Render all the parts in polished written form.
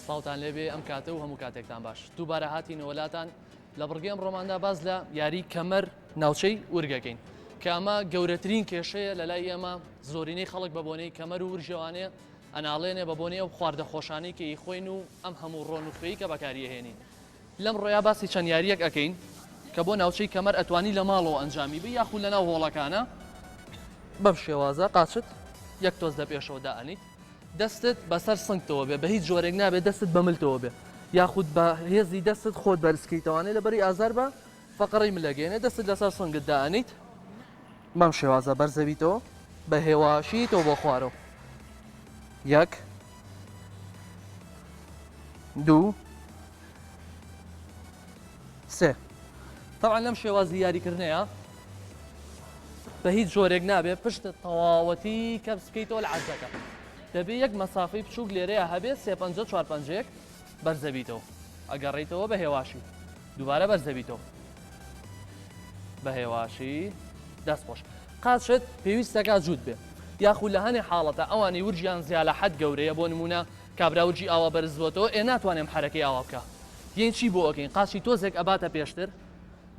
سڵاوتان لێبێ ئەم کاتە و هەموو کاتێکتان باش دووبارە هاتینەوە لاتان لە بڕگەی ئەمڕۆماندا باس لە یاری کەمەر ناوچەی ورگەکەین کە ئەمە گەورەترین کێشەیە لە لای ئێمە زۆرینەی خەڵک بە بۆنەی کەمەر و ورژەوانەیە ئەناڵێنێ بە بۆنەی ئەو خواردە خۆشانەی کە ئیخۆین و ئەم هەموو ڕۆن و خوێی کە بەکاری ئەهێنین. لەم ڕۆیا باسی چەند یاریەک ئەکەین کە بۆ ناوچەی کەمەر ئەتوانی لە ماڵەوە ئەنجامی بی یاخود لەناو هۆڵەکانە. بەم شێوازە قاچت یەک تۆز لە پێشەوە دائەنیت دەستت بەسەر سنگتەوە بێ بە هیچ جۆرێک نابێت دەستت بە ملتەوە بێ یاخود بە هێزی دەستت خۆت بەرزکەیتەوانێ لەبەری ئازار بە فەقەڕەی ملەگەیەنێ دەستت لەسەر سنگت دائەنیت بەم شێوازە بەرزەبیتەوە بە هێواشی تۆ بۆ خوارەوە یەک دوو سێ تەبعەن لەم شێوازی یاریکردنەیە بە هیچ جۆرێک نابێت پشتت تەواوەتی کەپس بکەیتەوە لە عەرزەکە دەبێ یەک مەسافەی بچووک لێرەیە هەبێت سێ پەنجە چوار پەنجەیەک بەرزەبیتەوە ئەگەڕیتەوە بە هێواشی دووبارە بەرزەبیتەوە بە هێواشی دەست خۆش قاچت پێویستەکە جووت بێ یاخود لە هەنێ حاڵەتە ئەوانی ورجیان زیا لە حەد گەورەیە بۆ نمونە کابرا ورجی ئاوا بەرزبووەتەوە ئێ ناتوانێم حەرەکەی ئاوا بکا یەین چی بۆ ئەکەین قاچی تۆزێک ئەباتە پێشتر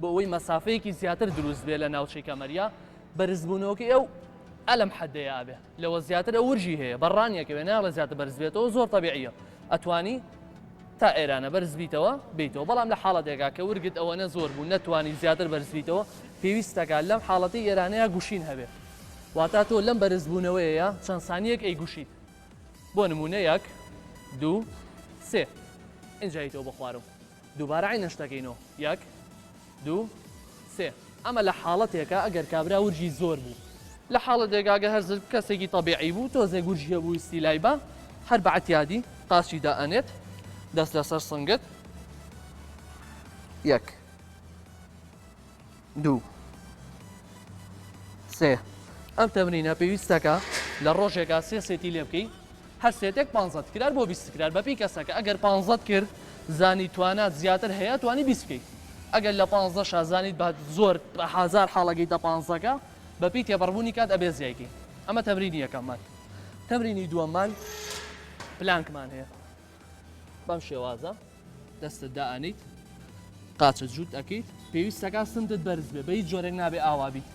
بۆ ئەوەی مەسافەیەکی زیاتر دروست بێ لە ناوچەی کەمەریا بەرزبوونەوەکەی ئەو ئەلم حەدەیە ئەبێ لەوە زیاتر ئەو ورژی هەیە بەڕانیەکەوێ ناڵێ زیاتر بەرز بێتەوە زۆر تەبیعیە ئەتوانی تا ئێرانە بەرز بیتەوە بیتەوە بەڵام لە حاڵەتێکا کە ورگت ئەوەنە زۆر بوو نەتوانی زیاتر بەرز بیتەوە پێویستەکە لەم حاڵەتی ئێرانەیە گوشین هەبێ واتا تۆ لەم بەرزبوونەوەیە چەند سانیەک ئەی گوشیت بۆ نموونە یەک، دوو، سێ. ئینجا یتەوە بۆ خوارەوە. دووبارە عەینەن شتەکەینەوە. یەک، دوو، سێ. ئەمە لە حاڵەتێکا ئەگەر کابرا ورگی زۆر بوو. لە حاڵەتێکا گەر هەر کەسێکی تەبیعی بوو تۆزێک ورگی هەبوو ویستی لای با هەر بە عەتیادی قاچی دائەنێت دەست لەسەر سنگت. یەک. دوو سێ ئەم تەمرینە پێویستەکە لە ڕۆژێکا سێ سێتی لێ بکەی هەر سێتێک پانزە تکرار بۆ 20 تکرار بەپی کەسەکە ئەگەر پانزەت کرد زانی توانات زیاتر هەیە توانی 20 بکەیت ئەگەر لە پانزە شا زانیت بە زۆر هزار حاڵەگەیتە پانزەکە بەپی تێپەڕبوونی کات ئەبێ زیایکەی ئەمە تەمرینی یەکەممان تەمرینی دووەممان پلانکمان هەیە بەم شێوازە دەستت دائەنیت قاچت جووت ئەکەیت پێویستەکە سمتت بەرز بێ بە هیچ جۆرێک نابێ ئاوا بیت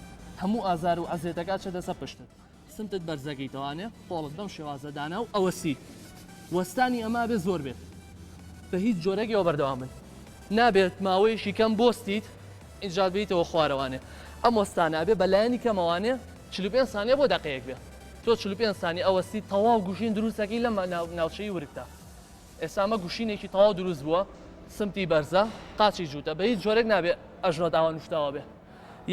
هەموو ئازار و ئەزێتەکە چێتە سەر پشتت سمتت بەرزەکەیتەوانێ قۆڵت بەم شێوازە دانا و ئەوەسی وەستانی ئەمە بێ زۆر بێت بە هیچ جۆرێکەوە بەردەوام بن نابێت ماوەیەکی کەم بۆستیت ئینجا بیتەوە خوارەوانێ ئەم وەستانە ئەبێ بە لایەنی کەمەوانێ 45 سانیە بۆ دەقەیەک بێ تۆ 45 سانی ئەوەستی تەواو گوشین دروستەکەی لەم ناوچەی ورگتا ئێستا ئەمە گوشینێکی تەواو دروست بووە سمتی بەرزە قاچی جووتە بە هیچ جۆرێک نابێ ئەژنۆت ئاوا نوشتاوە بێ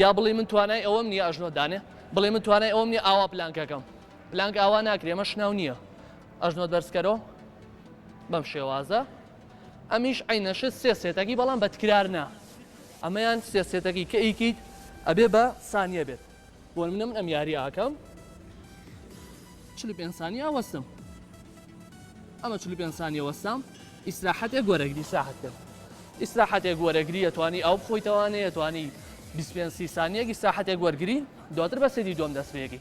یا بڵێ من توانای ئەوەم نییە ئەژنۆت دانێ بڵێ من توانای ئەوەم نییە ئاوا پلانکەکەم پلانک ئاوا ناکرێ ئەمە شناو نییە ئەژنۆت بەرزکەرەوە بەم شێوازە ئەمیش عینەشت سێ سێتەکی بەڵام بە تکرار نا ئەمەیان سێ سێتەکی کە ئیکیت ئەبێ بە سانیە بێت بۆ منە من ئەم یاری ئاکەم 45 سانیە وەستم ئەمە 45 سانیە وەستام ئیسراحەتێک وەرەگری ساحەت کرد ئیسراحەتێک وەرەگری ئەتوانی ئاو بخۆیتەوانێ ئەتوانی 25 سی سانیەک ئیسراحەتێک وەرگری دواتر بە سێتی دووەم دەست پێکی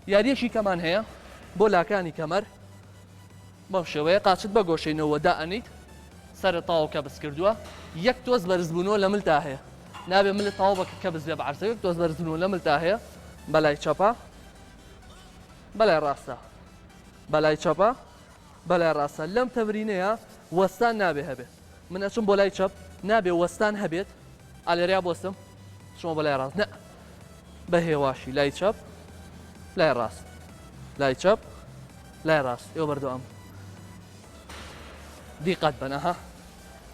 یاریەکی کەمان هەیە بۆ لاکانی کەمەر بەم شێوەیە قاچت بە گۆشەی نەوە دائەنیت سەرت تەواو کەبس کردووە یەک تۆز بەرزبوونەوە لە ملتا هەیە نابێ ملت تەواو بە کەبس بێ بە عەرزە یەک تۆز بەرزبوونەوە لە ملتا هەیە بەلای چەپە بەلای ڕاستە بەلای چەپە بەلای ڕاستە لەم تەمرینەیە وەستان نابێ هەبێ من ئەچم بۆ لای چەپ نابێ وەستان هەبێت ئالێریا بۆستم چۆن بەلای ڕاست نە بە هێواشی لای چەپ لای ڕاست لای چەپ لای ڕاست ئێوە بەردەوام دیقەت بن ئەها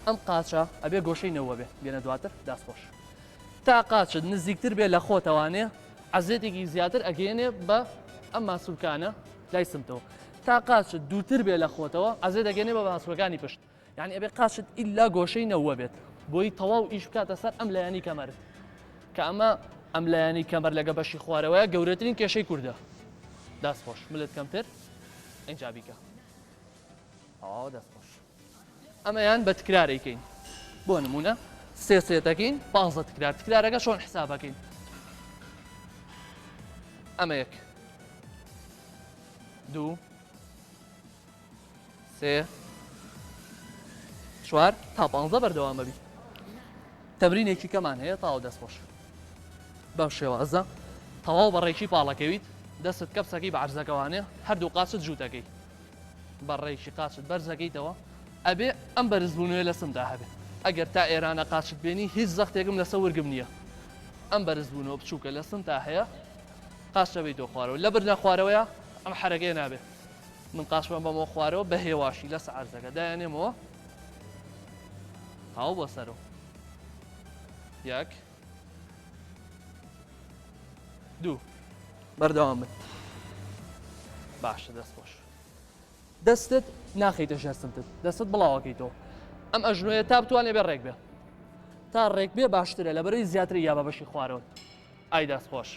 ئەم قاچە ئەبێ گۆشەی نەوە بێ بێنە دواتر داست خۆش تا قاچت نزیکتر بێ لە خۆتەوانێ عەزێتێکی زیاتر ئەگەیەنێ بە ئەم ماسولکانە لای سمتەوە تا قاچت دوورتر بێ لە خۆتەوە عەزێت دەگەێنێ بە ماسولکانی پشت یعنی ئەبێ قاچت ئیلا گۆشەی نەوە بێت بۆی تەواو ئیش بکاتە سەر ئەم لایەنی کەمەرت کە ئەمە ئەم لایەنی کەمەر لەگە بەشی خوارەوەیە گەورەترین کێشەی کوردە دەست خۆش ملت کەمتر ئینجا بیکە ئەوە دەست خۆش ئەمەیان بە تکرار ئەیکەین بۆ نمونە سێ سێتەکەین پانزە تکرار تکرارەکە چۆن حسابەکەین ئەمە یەک دوو سێ. چوار تا پانزە بەردەوامە بی. تەمرینێکی کەمان هەیە تاو دەست خۆش. بەم شێوازە تەواو بە ڕێکی پاڵەکەویت دەستت کەپسەکەی بە عەرزەکەوانێ هەردوو قاچت جووتەکەی بە ڕێکی قاچت بەرزەکەیتەوە ئەبێ ئەم بەرزبوونەوەی لە سمدا هەبێ ئەگەر تا ئێرانە قاچت بێنی هیچ زەختێکم لەسە ورگم نییە ئەم بەرزبوونەوە بچووکە لە سمتا هەیە قاچ دەبەیتەوە خوارەوە لە بردنە خوارەوەیە ئەم حەرەکەیە نابێ من قاچمان بەمەوە خوارەوە بە هێواشی لەسە عەرزەکە دایانێمەوە تاو بۆ سەرەوە یەک دوو بەردەوام بن باشە دەست خۆش دەستت ناخەیتە ژێر سمتت دەستت بڵاوەکەیتەوە ئەم ئەژنۆیە تا بتوانێ بێ ڕێک بێ تا ڕێک بێ باشترە لەبەرەی زیاتری یا بە بەشی خوارەوە ئای دەست خۆش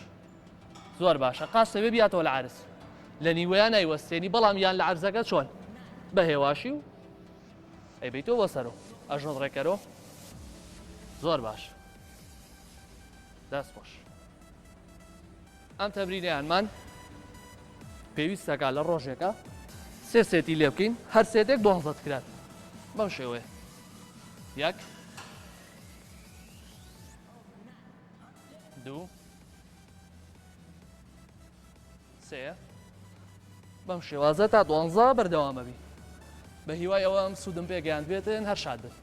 زۆر باشە قاچ دەبێ بیاتەوە لە عەرز لە نیوەیان نایوەستێنی بەڵام یان لە عەرزەکە چۆن بە هێواشی و ئەی بیتەوە بۆ سەرۆ ئەژنۆت ڕێکەرۆ زۆر باش دەست خۆش ئەم تەمرینەیانمان پێویستەکە لە ڕۆژێکە سێ سێتی لێ بکەین هەر سێتێک دوانزە تکرار بەم شێوەیە یەک دوو سێ بەم شێوازە تا دوانزە بەردەوامە بی بە هیوای ئەوە ئەم سوودم پێگەیان بێتن هەر شاد بن.